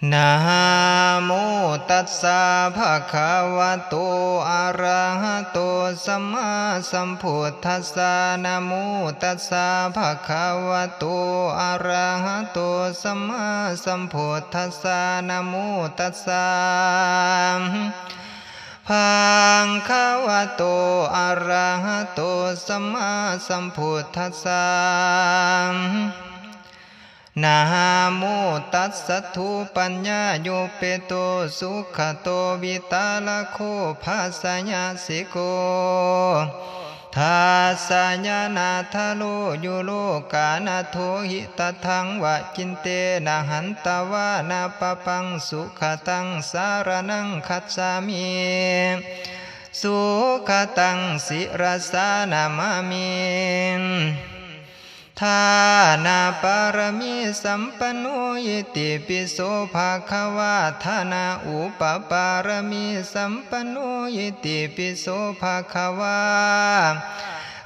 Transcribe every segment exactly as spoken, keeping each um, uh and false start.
Namo tassa bhagavato arahato sammāsambuddhassa. Namo tassa bhagavato arahato sammāsambuddhassa. Namo tassa bhagavato arahato sammāsambuddhassa. Namo tassa thupaññāyo peto sugato vitarako bhāsayasiko dassanāthayo lokānato hitattham vacintena hantvā na pāpaṃ sugataṃ saraṇaṃ gacchāmi. Sugataṃ sirasā namāmi. Dānapāramī sampanno itipi so bhagavā. Dāna upapāramī sampanno itipi so bhagavā.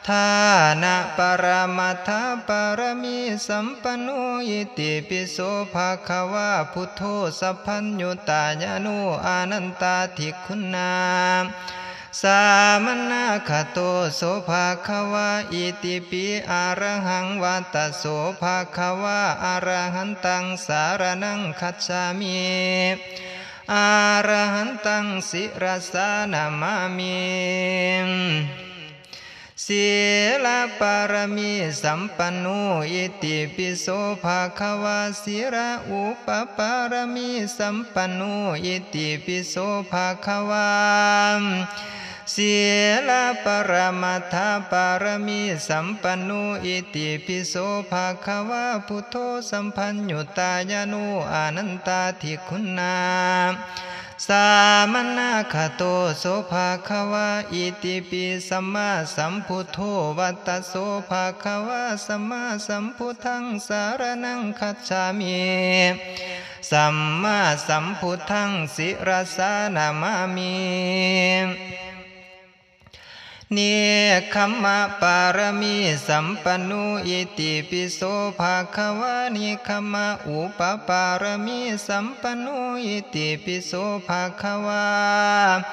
Dāna paramatthapāramī sampanno itipi so bhagavā. Buddho sabbaññutañāṇo anantādiguṇā samaṇāgato so bhagavā. Itipi arahaṃ vata so bhagavā. Arahantaṃ saraṇaṃ gacchāmi. Arahantaṃ sirasā namāmi. Sīlapāramī sampanno itipi so bhagavā. Sīla upapāramī sampanno itipi so bhagavā. Sīla paramatthapāramī sampanno itipi so bhagavā. Buddho sabbaññutañāṇo anantādiguṇā samaṇāgato so bhagavā. Itipi sammāsambuddho vata so bhagavā. Sammāsambuddhaṃ saraṇaṃ gacchāmi. Sammāsambuddhaṃ sirasā namāmi. Nekkhammapāramī sampanno itipi so bhagavā. Nekkhamma upapāramī sampanno itipi so bhagavā.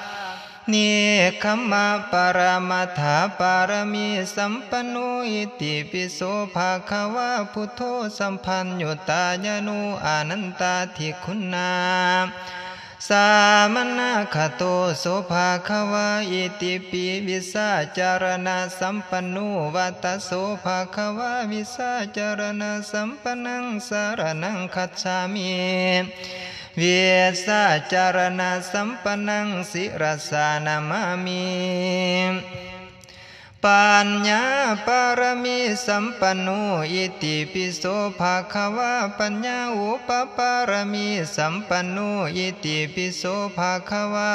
Nekkhamma paramatthapāramī sampanno itipi so bhagavā. Buddho sabbaññutañāṇo anantādiguṇā samaṇāgato so bhagavā. Itipi vijjācaraṇasampanno vata so bhagavā. Vijjācaraṇasampannaṃ saraṇaṃ gacchāmi. Vijjācaraṇasampannaṃ sirasā namāmi. Paññāpāramī sampanno itipi so bhagavā. Paññā upapāramī sampanno itipi so bhagavā.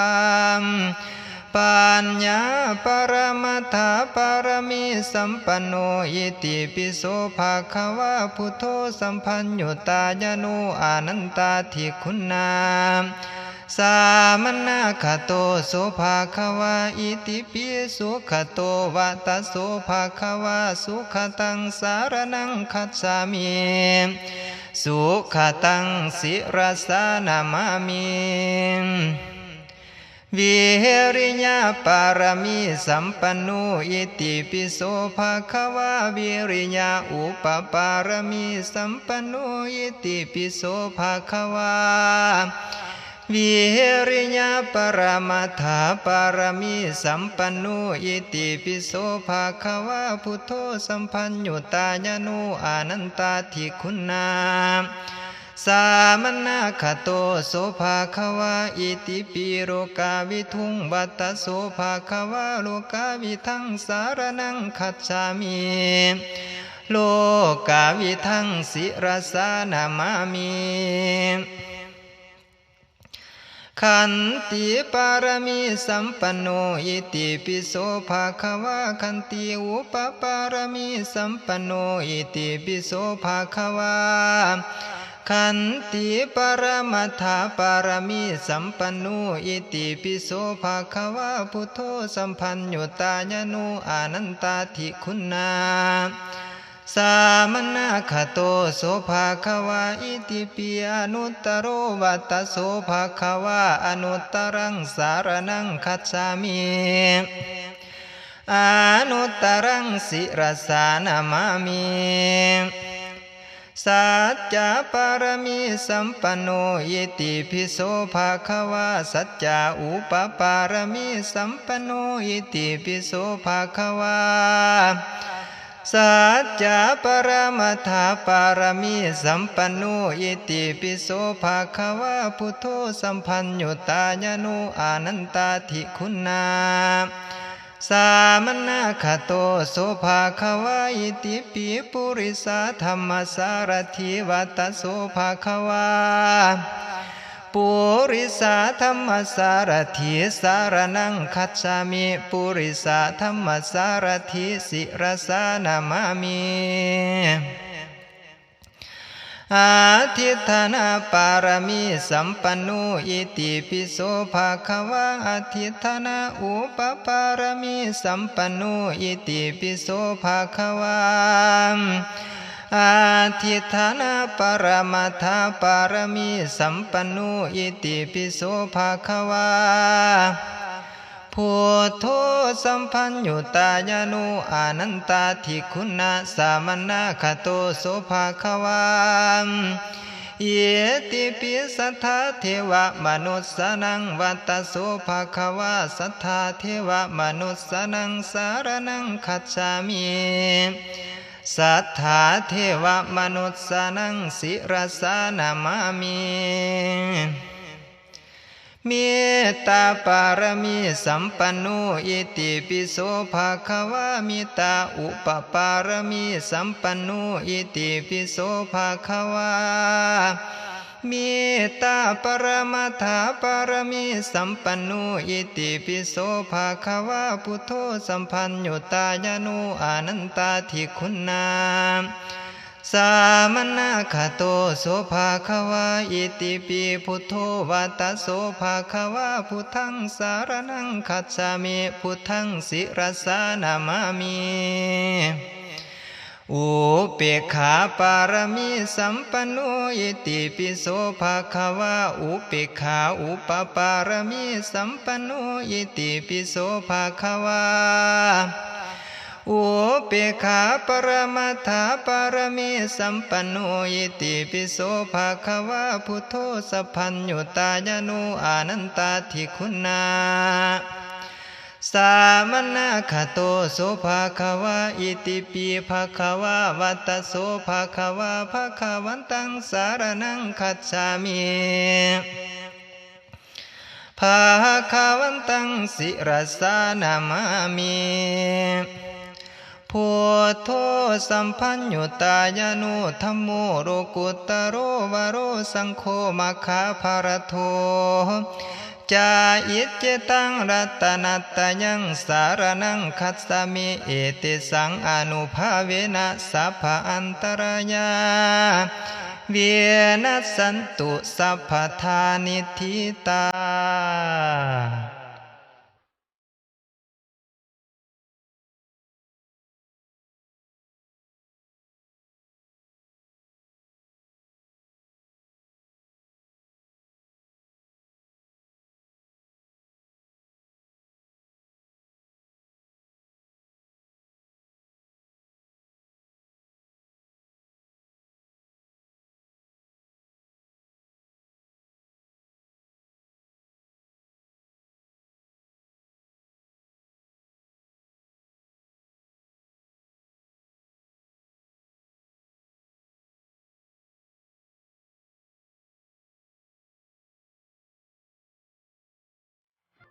Paññā paramatthapāramī sampanno itipi so bhagavā. Buddho sabbaññutañāṇo anantādiguṇā samaṇāgato so bhagavā. Itipi sugato vata so bhagavā. Sugataṃ saraṇaṃ gacchāmi. Sugataṃ sirasā namāmi. Viriya pāramī sampanno itipi so bhagavā. Viriya upapāramī sampanno itipi so bhagavā. Viriya paramattha pāramī sampanno itipi so bhagavā. Buddho sabbaññutañāṇo anantādiguṇā samaṇāgato so bhagavā. Itipi lokaviduṃ vata so bhagavā. Lokavidaṃ saraṇaṃ gacchāmi. Lokavidaṃ sirasā namāmi. Khanti pāramī sampanno itipi so bhagavā. Khanti upapāramī sampanno itipi so bhagavā. Khanti paramattha pāramī sampanno itipi so bhagavā. Buddho sabbaññutañāṇo anantādiguṇā Samannakato so bhagavā, itipi anuttaro vata so bhagavā, anuttaraṃ saraṇaṃ gacchāmi, anuttaraṃ sirasā namāmi. Saccapāramī sampanno, itipi so bhagavā, sacca upapāramī sampanno, itipi so bhagavā, sacca paramattha pāramī sampanno, itipi so bhagavā, buddho sabbaññutañāṇo anantādiguṇā. Samannakato so bhagavā, itipi purisadammasārathi vata so bhagavā, purisadammasārathi saraṇaṃ gacchāmi, purisadammasārathi sirasā namāmi. Adhiṭṭhānapāramī sampanno, itipi so bhagavā, adhiṭṭhāna upapāramī sampanno, itipi so bhagavā, adhiṭṭhāna paramattha pāramī sampanno, itipi so bhagavā, buddho sabbaññutañāṇo anantādiguṇā. Samannakato so bhagavā, itipi satthā devamanussānaṃ vata so bhagavā, satthā devamanussānaṃ saraṇaṃ gacchāmi, satthā devamanussānaṃ sirasā namāmi. Mettāpāramī sampanno, itipi so bhagavā, mettā upapāramī sampanno, itipi so bhagavā, mettā paramattha pāramī sampanno, itipi so bhagavā, buddho sabbaññutañāṇo anantādiguṇā. Samannakato so bhagavā, itipi buddho vata so bhagavā, buddhaṃ saraṇaṃ gacchāmi, buddhaṃ sirasā namāmi. Upekkhāpāramī sampanno, itipi so bhagavā, upekkhā upapāramī sampanno, itipi so bhagavā, upekkhā paramattha pāramī sampanno, itipi so bhagavā, buddho sabbaññutañāṇo anantādiguṇā. Samannakato so bhagavā, itipi bhagavā vata so bhagavā, bhagavantaṃ saraṇaṃ gacchāmi, bhagavantaṃ sirasā namāmi. Buddho sabbaññutañāṇo, dhammo lokuttaro varo, saṅgho maggaphalaṭṭho ca, iccetaṃ ratanattayaṃ saraṇaṃ gacchāmi, etesaṃ ānubhāvena sabba antarāyā vinassantu sabbadā niṭṭhitā.